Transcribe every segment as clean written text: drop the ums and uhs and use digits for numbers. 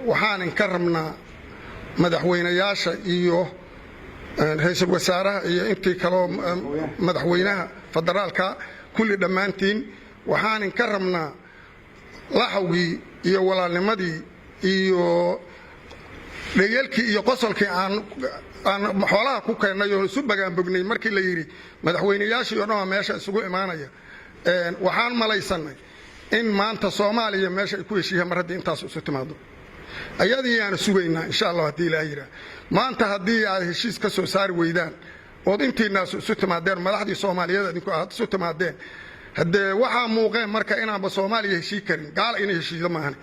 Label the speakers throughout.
Speaker 1: Waxaan inka rabnaa madaxweynayaasha iyo ra-iisul wasaaraha iyo intii kaloo madaxweynaha federaalka, kulli dhammaantiin waxaan inka rabnaa laxawgii iyo walaalnimadii iyo dhegeelkii iyo qosolkii aan xoolaha ku keennay oo isu bagaanbognay. Markii la yidhi madaxweynayaashii o dhan waa meesha isugu imaanaya, waxaan malaysannay in maanta Soomaaliya meesha ay ku heshiiyaan. Mar haddii intaas isu timaado, ayadii yaana sugaynaa, insha Allah. Haddii Ilaah yidhaah, maanta haddii aad heshiis ka soo saari weydaan ood intiinaas isu timaadeen, madaxdii Soomaaliyeed adinku aad isu timaadeen, haddee waxaa muuqeen marka inaanba Soomaaliya heshii karin, gaala inay heshiido maahan.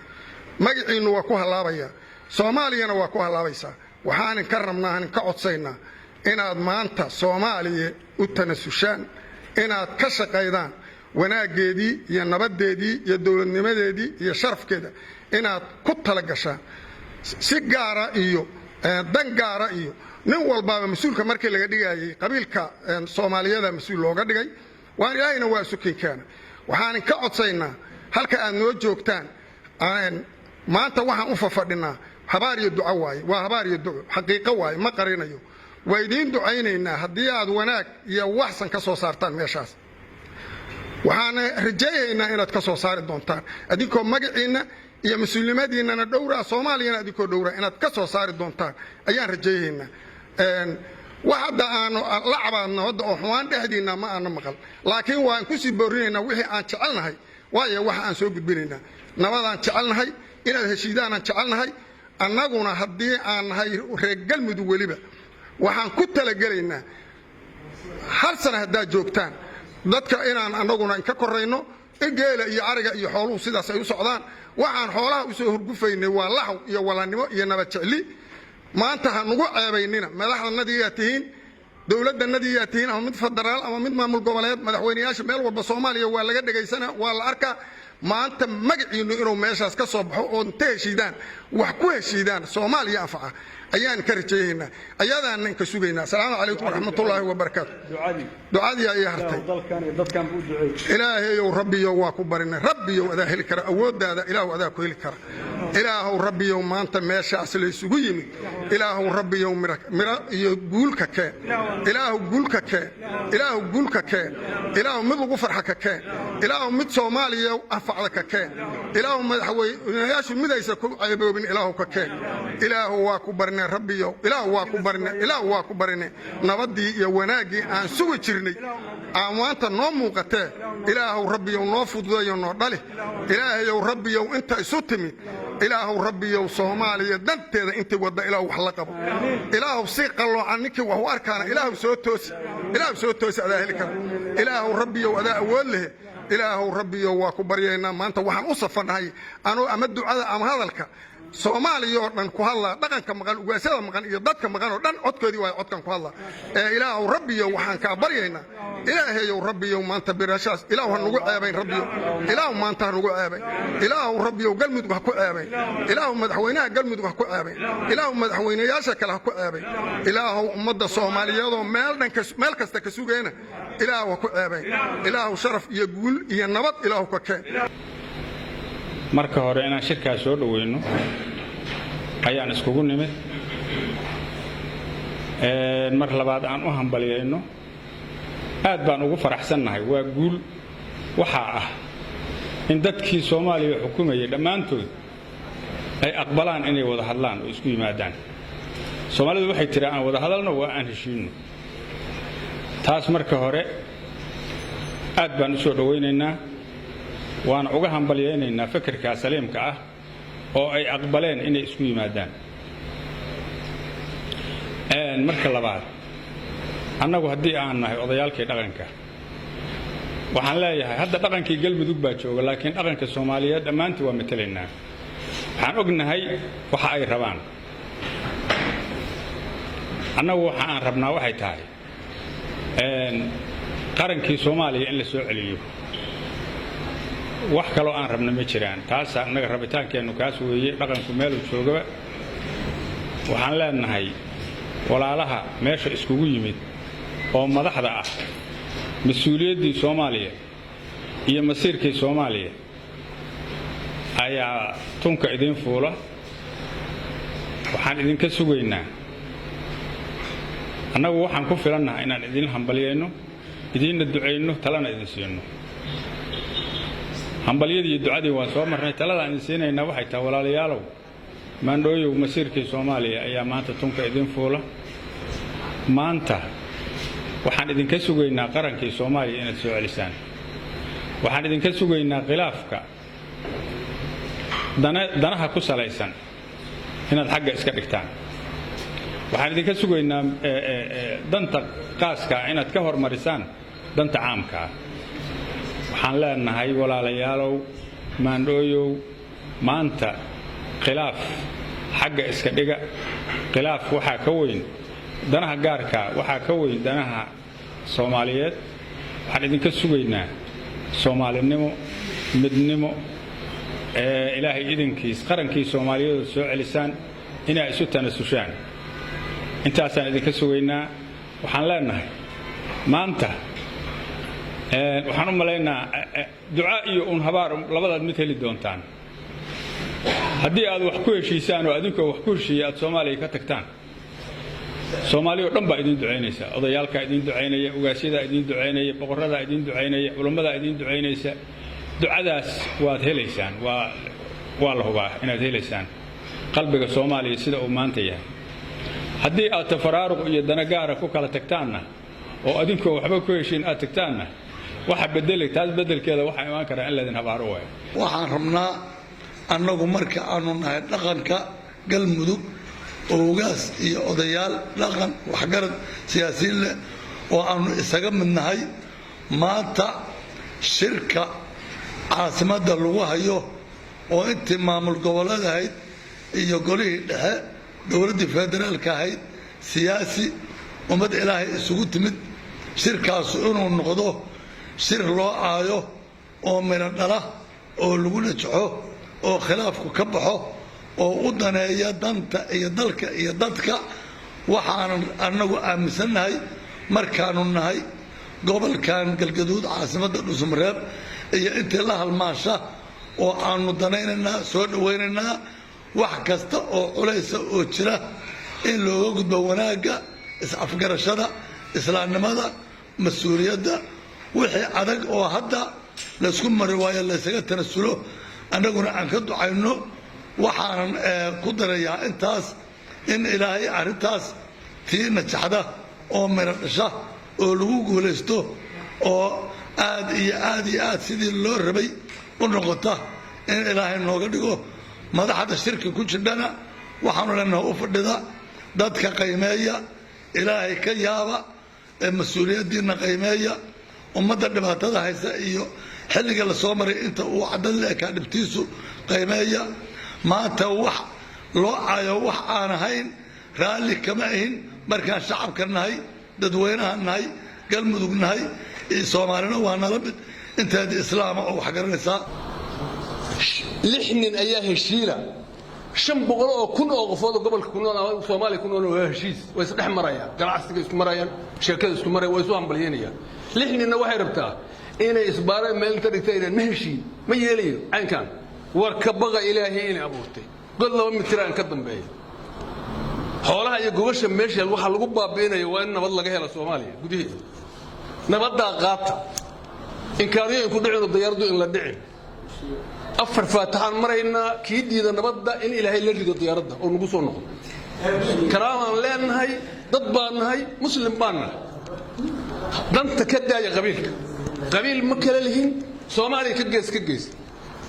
Speaker 1: Magaciinnu waa ku hallaabaya, Soomaaliyana waa ku hallaabaysaa. Waxaanin ka rabnaa, anin ka codsaynaa inaad maanta Soomaaliya u tanasushaan, inaad ka shaqaydaan wanaaggeedii iyo nabaddeedii iyo dowladnimadeedii iyo sharafkeeda, inaad ku tala gashaan si gaara iyo dan gaara. Iyo nin walbaaba mas-uulka markii laga dhigayay, qabiilka Soomaaliyada mas-uul looga dhigay, waan Ilaahayna waa sukin keena. Waxaanin ka codsaynaa halka aad noo joogtaan maanta, waxaan u fafadhinaa habaar iyo duco waaye. Waa habaar iyo duco, xaqiiqo waaye, ma qarinayo. Waa idiin ducaynaynaa haddii aad wanaag iyo waxsan ka soo saartaan meeshaas. Waxaana rajaynaynaa inaad ka soo saari doontaan adinkoo magaciinna iyo mas-uulnimadiinnana dhowraa, Soomaaliyana adinkoo dhowraa, inaad ka soo saari doontaan ayaan rajaynaynaa. Wax hadda aanu la cabaadno hadda oo xumaan dhexdiinna ma aana maqal, laakiin waan kusii boorinaynaa wixii aan jecelnahay, waayo waxa aan soo gudbinaynaa nabadaan jecelnahay, inaad heshiidaanaan jecelnahay. Annaguna haddii aan nahay reer Galmudug, weliba waxaan ku talagelaynaa hal sana haddaad joogtaan dadka inaan annaguna inka korayno, in geela iyo ariga iyo xooluhu sidaas ay u socdaan. Waxaan xoolaha usoo hurgufaynay waa laxw iyo walaalnimo iyo nabad jecli. Maanta ha nugu ceebaynina. Madaxdanadiiyaa tihiin, dowladdanadiiyaa tihiin, ama mid federaal ama mid maamul goboleed, madaxweyneyaasha meel walba Soomaaliya waa laga dhegaysana, waa la arkaa. Maanta magaciinnu inuu meeshaas ka soo baxo oo inta heshiidaan wax ku heshiidaan Soomaaliya anfaca ayaan ka rajaynaynaa, ayadaana inka sugaynaa. Asalaamu calaykum waraxmatullaahi wabarakaatu. Ducadii ayaa hartay. Ilaahayow, Rabbiyow, waa ku barinay. Rabbiyow, adaa heli kara awooddaada. Ilaahu, adaa ku heli kara. Ilaahow, Rabbiyow, maanta meeshaas laysugu yimid, Ilaahow, Rabbiyow, miro iyo guulka keen. Ilaahu, guulka keen. Ilaahu, guulka keen. Ilaahu, mid lagu farxa ka keen. Ilaahu, mid Soomaaliya anfacda ka keen. Ilaahu, madaxweynayaashu midaysa ku ceeboobin Ilaahu ka keen. Ilaahu, waa ku barinay. Rabbiyow, Ilaahu, waa ku barinay. Ilaahu, waa ku barinay. Nabaddii iyo wanaaggii aan sugi jirnay aan maanta noo muuqatee, Ilaahow, Rabbiyow, noo fududayo, noo dhali. Ilaahayow, Rabbiyow, inta isu timid, Ilaahow, Rabbiyow, Soomaaliya danteeda intii wadda Ilaahu wax la qabo. Ilaahow, si qalloocan ninkii wax u arkaana Ilaahow soo toosi. Ilaahow, soo toosi, adaa heli kara. Ilaahow, Rabbiyow, adaa awood leh. Ilaahow, Rabbiyow, waa ku baryaynaa. Maanta waxaan u safannahay anuu ama ducada ama hadalka Soomaaliya oo dhan ku hadlaa, dhaqanka maqan, ugaasyada maqan iyo dadka maqan oo dhan codkoodii waay codkan ku hadlaa. Ee Ilaahow, Rabbiyow, waxaan kaa baryaynaa, Ilaahayow, Rabbiyow, maanta birashaas Ilaahu ha nugu ceebayn. Rabbiyow, Ilaahu maanta ha nugu ceebayn. Ilaahow, Rabbiyow, Galmudug ha ku ceebayn. Ilaahu, madaxweynaha Galmudug ha ku ceebayn. Ilaahu, madaxweynayaasha kale ha ku ceebayn. Ilaahow, ummadda Soomaaliyeedoo meel dhan meel kasta ka sugayna Ilaahu ha ku ceebayn. Ilaahu, sharaf iyo guul iyo nabad Ilaahu ka keen.
Speaker 2: Marka hore inaan shirkaas soo dhoweyno ayaan iskugu nimid, mar labaad aan u hambalyayno. Aad baan ugu faraxsannahay. Waa guul waxaa ah in dadkii Soomaaliya xukumayay dhammaantood ay aqbalaan inay wada hadlaan oo isku yimaadaan. Soomaalidu waxay tihi, "Aan wada hadalno, waa aan heshiinno." Taas marka hore aad baan u soo dhowaynaynaa, waana uga hambalyaynaynaa fekerkaa saliimka ah oo ay aqbaleen inay isku yimaadaan. Marka labaad, annagu haddii aan nahay odayaalkii dhaqanka, waxaan leeyahay hadda dhaqankii Galmudug baa jooga, laakiin dhaqanka Soomaaliyeed dhammaantii waa matelaynaa. Waxaan ognahay waxa ay rabaan. Annagu waxa aan rabnaa waxay tahay qarankii Soomaaliya in la soo celiyo. Wax kaloo aan rabna ma jiraan. Taasa annaga rabitaankeennu kaas weeye. Dhaqanku meeluu joogaba, waxaan leenahay walaalaha meesha iskugu yimid oo madaxda ah, mas-uuliyaddii Soomaaliya iyo masiirkii Soomaaliya ayaa tunka idiin fuula. Waxaan idinka sugaynaa, annagu waxaan ku filannahay inaan idin hambalyayno, idiinna ducayno, talana idin siino. Hambalyadii iyo ducadii waan soo marnay. Taladaan idin siinaynaa waxay tahay, walaalayaalow, maandhooyow, masiirkii Soomaaliya ayaa maanta tunka idin fuula. Maanta waxaan idinka sugaynaa qarankii Soomaaliya inaad soo celisaan. Waxaan idinka sugaynaa khilaafka danaha ku salaysan inaad xagga iska dhigtaan. Waxaan idinka sugaynaa danta qaaska ah inaad ka hormarisaan danta caamka ah. Waxaan leenahay, walaalayaalow, maandhooyow, maanta khilaaf xagga iska dhiga. Khilaaf waxaa ka weyn danaha gaarkaa, waxaa ka weyn danaha Soomaaliyeed. Waxaan idinka sugaynaa Soomaalinimo, midnimo, Ilaahay idinkiis qarankii Soomaaliyeed soo celisaan, inaa isu tanasushaan. Intaasaan idinka sugaynaa. Waxaan leenahay maanta, waxaan u malaynaa duca iyo un habaar labadaad mid heli doontaan. Haddii aad wax ku heshiisaan oo adinkoo wax ku heshiiya aad Soomaaliya ka tagtaan, Soomaaliya oo dhan baa idiin ducaynaysa. Odayaalkaa idiin ducaynaya, ugaasyadaa idiin ducaynaya, boqoradaa idiin ducaynaya, culammadaa idiin ducaynaysa. Ducadaas waad helaysaan, waa la hubaa inaad helaysaan qalbiga Soomaaliya sida uu maanta yahay. Haddii aad tafaraaruq iyo dana gaara ku kala tagtaanna oo adinkoo waxba ku heshiin aad tagtaanna, waxa bedeli taas beddelkeeda waxaa imaan karaa in laydin habaaro waayo.
Speaker 3: Waxaan rabnaa annagu, marka aanu nahay dhaqanka Galmudug, oogaas iyo odayaal dhaqan, waxgarad, siyaasiyiin leh oo aanu isaga mid nahay, maanta shirka caasimadda lagu hayo oo intii maamul goboleed ahayd iyo golihii dhexe dowladdii federaalka ahayd, siyaasi, ummad Ilaahay isugu timid, shirkaasu inuu noqdo shir loo aayo oo midho dhala oo lagu najaxo oo khilaafku ka baxo oo u daneeya danta iyo dalka iyo dadka. Waxaanan annagu aaminsannahay, markaanu nahay gobolkan Galgaduud, caasimadda Dhusmareeb iyo intii la halmaasha, oo aanu danaynaynaa, soo dhawaynaynaa wax kasta oo culaysa oo jira in looga gudbo wanaagga, is-afgarashada, islaamnimada, mas-uuliyadda. Wixii adag oo hadda laysku mari waayo laysaga tanasulo, annaguna aan ka ducayno. Waxaanan ku darayaa intaas in Ilaahay arrintaas tii najaxda oo miro dhasha oo lagu guulaysto oo aad iyo aad iyo aad sidii loo rabay u noqota in Ilaahay nooga dhigo. Madaxda shirka ku jidhana waxaanu leenahay, u fadhida dadka qiimeeya, Ilaahay ka yaaba ee mas-uuliyaddiinna qiimeeya. Ummadda dhibaatada haysa iyo xilliga la soo maray inta uu cadad la ekaa dhibtiisu qiimeeya. Maanta wax loo cayo wax aan ahayn raalli kama ahin. Markaan shacabka nahay, dadweynaha nahay, Galmudug nahay, Soomaalina waa nala mid inteeda islaama oo wax garanaysaa.
Speaker 4: Lix nin ayaa heshiina, 500,000 oo qofood oo gobolka ku nool ama Soomaaliya ku nool waa heshiis, way isdhex marayaan, ganacsiga isku marayaan, sheekada isku marayaan, way isu hambalyeynayaan. Lix ninna waxay rabtaa inay isbaaro meel inta dhigta inaan ma heshiin, ma yeelayo caynkan. War ka baqa Ilaahay inay abuurtay. God 2 mitir aan ka dambeeya xoolaha iyo gogosha meesha waxaa lagu baabi'inayo. Waa in nabad laga helo Soomaaliya gudaheeda. Nabaddaa qaata, inkaaryo ku dhicin oo dayaradu in la dhicin. Afar faataxaan maraynaa. Kii diida nabadda in Ilaahay la rido diyaaradda oo nagu soo noqdo. Karaamaan leenahay, dad baan nahay, Muslim baan nahay. Danta ka daaya qabiilka. Qabiil ma kala lihin Soomaaliya ka gees ka gees.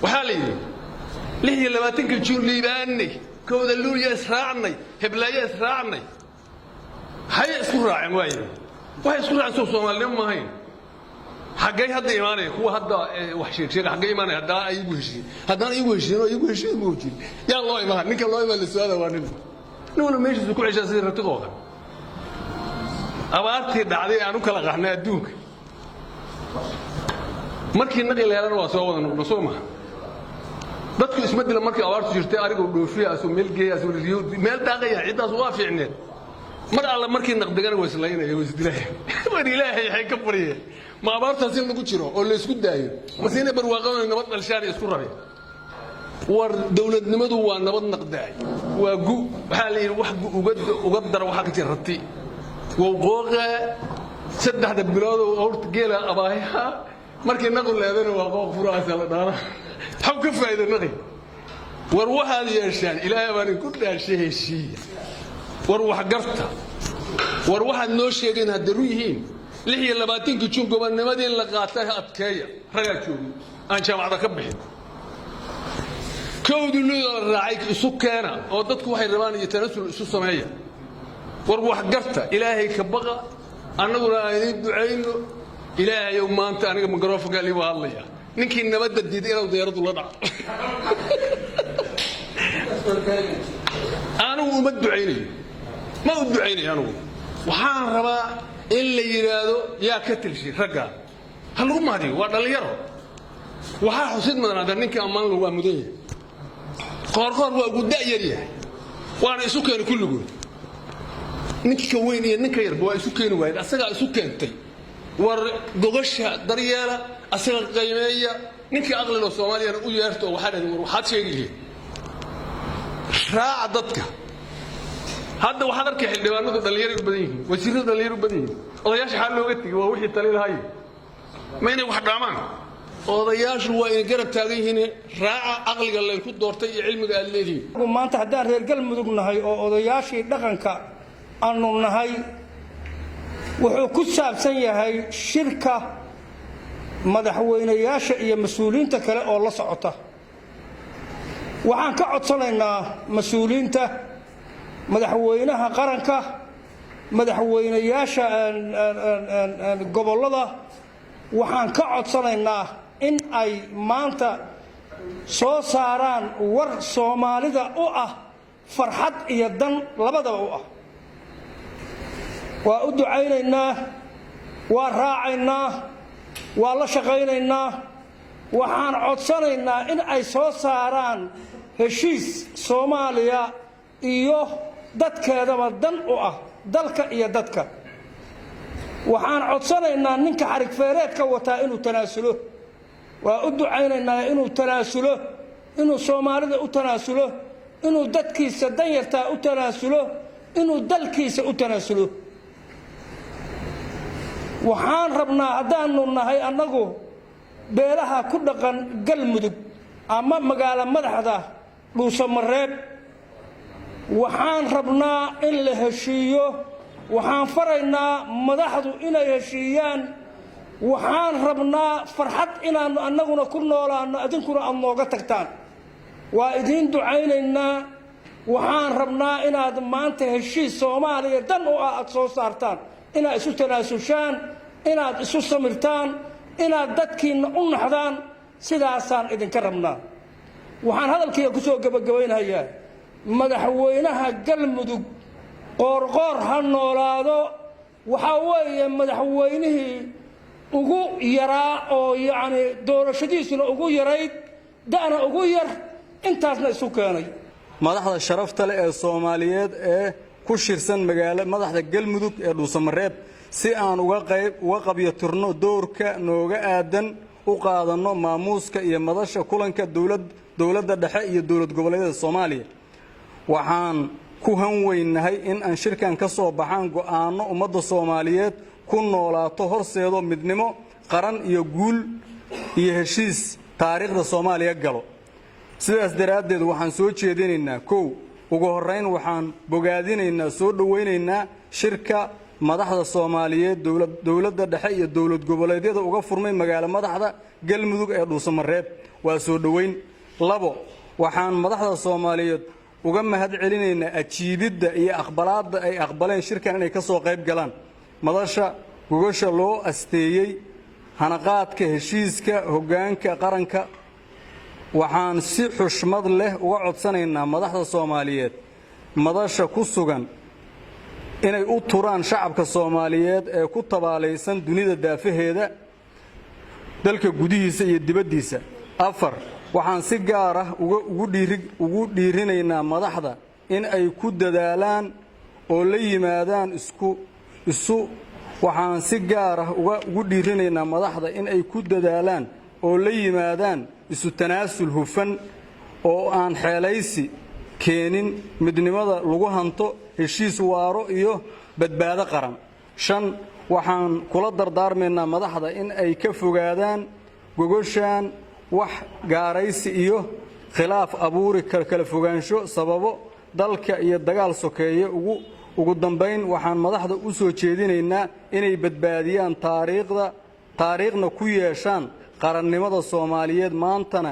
Speaker 4: Waxaa la yidhi 26-ka Juun liibaanay, 1-da Luuliya israacnay, heblaayo israacnay. Haye, isku raaceen waaye, waxay isku raaceen soo Soomaalinimo maahayn? Xaggay hadda imaanaya kuwa hadda wax sheeg sheega? Xaggay imaanaya haddaa ayagu heshiin? Haddaan iyagu heshiin oo iyagu heshiin ma jirin, yaa loo imaan? Ninka loo imaan la su'aala waa nin nin walba meeshiisu ku ceshaa sidii ratiqoo kale. Abaartii dhacday aan u kala qaxnay adduunka, markii naqi la helana waa soo wada noqno, soo maha? Dadku isma dila markii abaartu jirtay. Arigu dhoofiya, asuu meel geeya, asuu riyo meel daaqaya, ciddaas waa fiicneed. Mar alla markii naqdegana waa islaynaya, waa isdilaya. War Ilaahay waxay ka baryeen ma abaartaas in lagu jiro oo la isku daayo, mase inay barwaaqadooda nabad dhalshaan iyo isku rabeen? War dowladnimadu waa nabad naqdaay, waa gu. Waxaa la yidhi wax gu uga dara waxaa ka jira rati wowqooqe 3da biloodoo awrta geela abaayaha markii naqu leedana waa qooq furaasa la dhaana. Xaw ka faa'iida naqi? War waxaad yeeshaan, Ilaahay baan idinku dhaashay, heshiiya. War waxgarta. War waxaad noo sheegeen hadda run yihiin, 26-kii Juun gobonnimadii la qaatay adkeeya. Ragaa joogay aan jaamacada ka bixin. 1-dii Luuliyo la raacay isu keena oo dadku waxay rabaan iyo tanasul isu sameeya. War waxgarta, Ilaahay ka baqa, annaguna aan idiin ducayno. Ilaahayow, maanta aniga mikrofonka liibu hadlaya, ninkii nabadda diiday inuu diyaaraddu la dhaco anigu uma ducaynayo, ma u ducaynayo. Anigu waxaan rabaa in la yidhaahdo yaa ka tilshay raggaa, ha lagu mahadiyo, waa dhallinyaro. Waxaa xusid mudan hadda ninka ammaan lagu waa mudan yahay. Qoorqoor waa ugu da'yar yahay, waana isu keenay kulligood. Ninka weyn iyo ninka yarba waa isu keeni waayeen, asagaa isu keentay. War gogosha daryeela, asaga qiimeeya. Ninkii aqlilo Soomaaliyana u yeerto oo waxaa dhahdeen, war waxaad sheegi lihiin, raaca dadka. Hadda waxaad arkay xildhibaanadu dhallinyaray u badan yihiin, wasiiradu dhallinyaro u badan yihiin. Odayaasha xaal looga tegey? Waa wixii tali lahaye, ma inay wax dhaamaan? Odayaashu waa inay garab taagan yihiin. Raaca aqliga laynku doortay iyo cilmiga aad leedihiin.
Speaker 5: Maanta haddaan reer Galmudug nahay oo odayaashii dhaqanka aanu nahay, wuxuu ku saabsan yahay shirka madaxweynayaasha iyo mas-uuliyiinta kale oo la socota. Waxaan ka codsanaynaa mas-uuliyiinta, madaxweynaha qaranka, madaxweynayaasha gobollada, waxaan ka codsanaynaa in ay maanta soo saaraan war Soomaalida u ah farxad iyo dan labadaba u ah. Waa u ducaynaynaa, waa raacaynaa, waa la shaqaynaynaa. Waxaan codsanaynaa in ay soo saaraan heshiis Soomaaliya iyo dadkeedaba dan u ah, dalka iyo dadka. Waxaan codsanaynaa ninka xarig feereedka wataa inuu tanaasulo. Waa u ducaynaynaa inuu tanaasulo, inuu Soomaalida u tanaasulo, inuu dadkiisa danyartaa u tanaasulo, inuu dalkiisa u tanaasulo. Waxaan rabnaa haddaanu nahay annagu beelaha ku dhaqan Galmudug ama magaalo madaxda Dhuusamareeb, waxaan rabnaa in la heshiiyo. Waxaan faraynaa madaxdu inay heshiiyaan. Waxaan rabnaa farxad inaannu annaguna ku noolaanno, idinkuna aad nooga tagtaan. Waa idiin ducaynaynaa. Waxaan rabnaa inaad maanta heshiis Soomaaliya dan u ah aad soo saartaan, inaad isu tanaasushaan, inaad isu samirtaan, inaad dadkiinna u naxdaan. Sidaasaan idinka rabnaa. Waxaan hadalkayga ku soo gebagabaynhayaa, madaxweynaha Galmudug Qoorqoor ha noolaado. Waxaa weeye madaxweynihii ugu yaraa oo yacni doorashadiisuna ugu yarayd, da'na ugu yar, intaasna isu keenay.
Speaker 6: Madaxda sharafta leh ee Soomaaliyeed ee ku shirsan magaalo madaxda Galmudug ee Dhuusamareeb, si aan uga qayb uga qabyatirno doorka nooga aadan, u qaadanno maamuuska iyo madasha kulanka dowladda dhexe iyo dowlad goboleedyada Soomaaliya, waxaan ku hanweynahay in aan shirkan ka soo baxaan go'aanno ummadda Soomaaliyeed ku noolaato, horseedo midnimo qaran iyo guul iyo heshiis taariikhda Soomaaliya galo. Sidaas daraaddeed waxaan soo jeedinaynaa: 1, ugu horrayn waxaan bogaadinaynaa, soo dhowaynaynaa shirka madaxda Soomaaliyeed, dowladda dhexe iyo dowlad goboleedyada uga furmay magaalo madaxda Galmudug ee Dhuusamareeb. Waa soo dhowayn. 2, waxaan madaxda Soomaaliyeed uga mahad celinaynaa ajiibidda iyo aqbalaadda ay aqbaleen shirkan inay ka soo qayb galaan madasha gogasha loo asteeyey hanaqaadka heshiiska hoggaanka qaranka. Waxaan si xushmad leh uga codsanaynaa madaxda Soomaaliyeed madasha ku sugan inay u turaan shacabka Soomaaliyeed ee ku tabaalaysan dunida daafaheeda, dalka gudihiisa iyo dibaddiisa. 4, waxaan si gaar ah ugu dhiirinaynaa madaxda in ay ku dadaalaan oo la yimaadaan isku isu waxaan si gaar ah ugu dhiirinaynaa madaxda in ay ku dadaalaan oo la yimaadaan isu tanaasul hufan. Oo aan xeelaysi keenin, midnimada lagu hanto, heshiis waaro iyo badbaado qaran. Shan, waxaan kula dardaarmaynaa madaxda in ay ka fogaadaan gogoshaan wax gaaraysi iyo khilaaf abuuri kala fogaansho sababo dalka iyo dagaal sokeeye. Ugu dambayn, waxaan madaxda u soo jeedinaynaa inay badbaadiyaan taariikhda, taariikhna ku yeeshaan qarannimada Soomaaliyeed maantana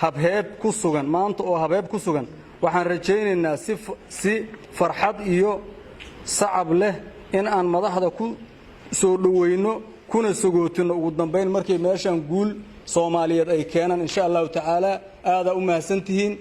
Speaker 6: habheeb ku sugan, maanta oo habheeb ku sugan. Waxaan rajaynaynaa si farxad iyo sacab leh in aan madaxda ku soo dhoweyno kuna sagootinno ugu dambayn markay meeshaan guul Soomaaliyeed ay keenaan, insha Allahu tacaala. Aadaa u mahadsantihiin.